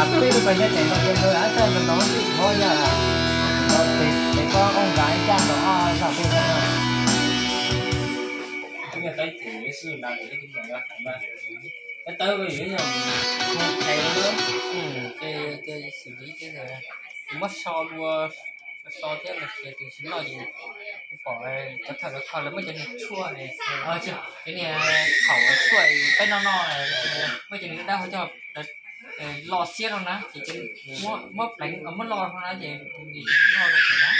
Peb lub pas yog tseem nrog ces ntawd ab txaj ntawd nrog twb qhov yog los ces ces koj oj nkav ib caj nrog ob zaj peb zaj na. Tab tawb yuav yog hu qhais ces xws li ces muab so dua, so so thiab los ces tus tsis noj ces kuv pom cov thawj cov kho lawv muab cov niag tshuaj, cov niag thaum tshuaj peb noj no, muab cov niag dawb dawb hauv coj lo xiab rau na ces muab pleev muab lo rau na ces noj rau na.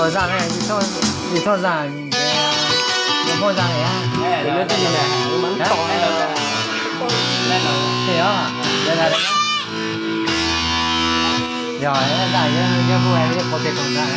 Ua zaj ne, yus thauj zaj, yus muaj zaj li, yog zaj, yog zaj, yog zaj, yog hu yog qhov pem koom ntag.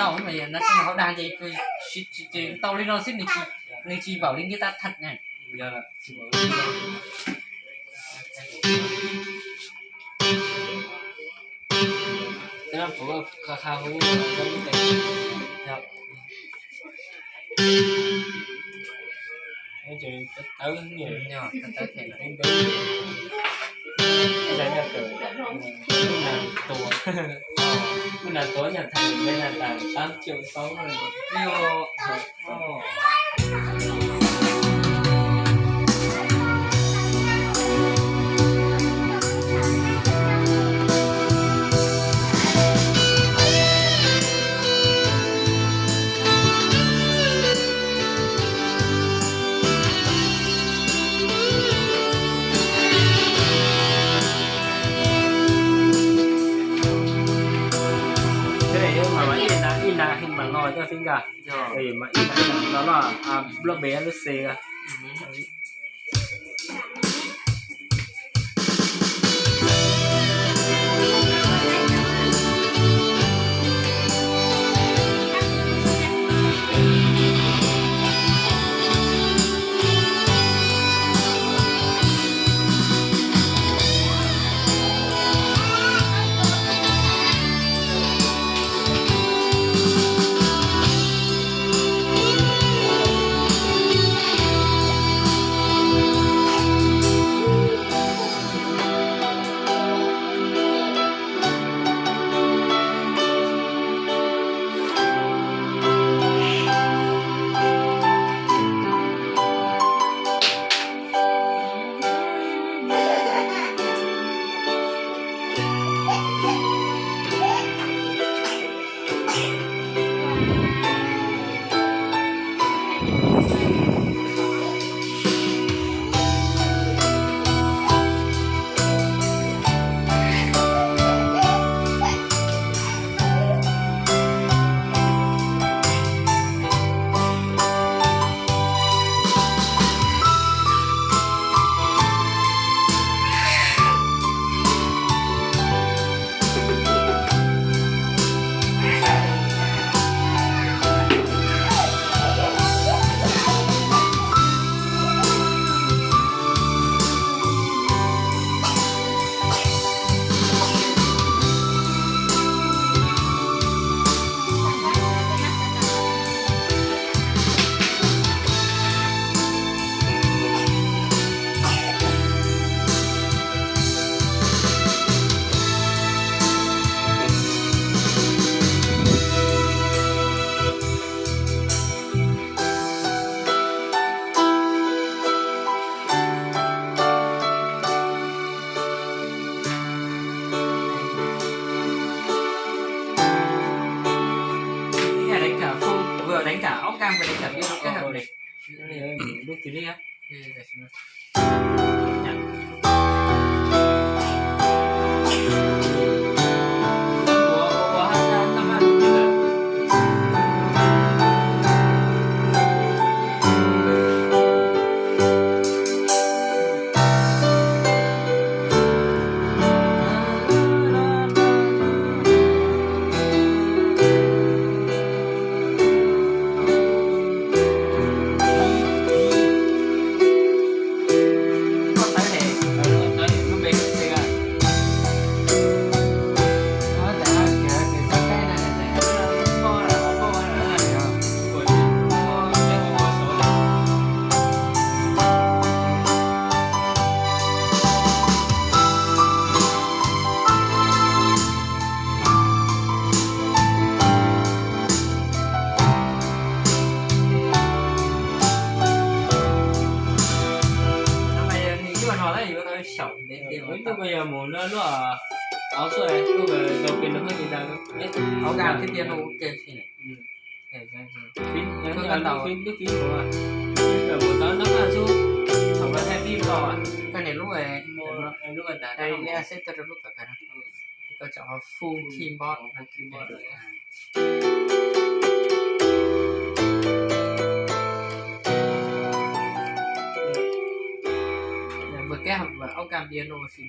Tau, hauv dag ces tau li no xwb, nws tsis npaum li ntiaj teb thaj na. Lub nas tuav, lub nas tuav yog thaj nab tas tab cia ua tau. Ib nas hee mas no coj xwb nkag, mas ib nas no no, lub B lub C. Lub txiv li. Mus no luaj, aub xua, luaj tau piano thiab piano ua ke si. Lub fib mus, lub fib mus tau noj qab xub, thaum lawv thaij pib tau. Koj niam lub, lub li a xeb tuaj rau lub kawm kawg no. Koj tso full keyboard. Npawg Kab aub kaj piano si.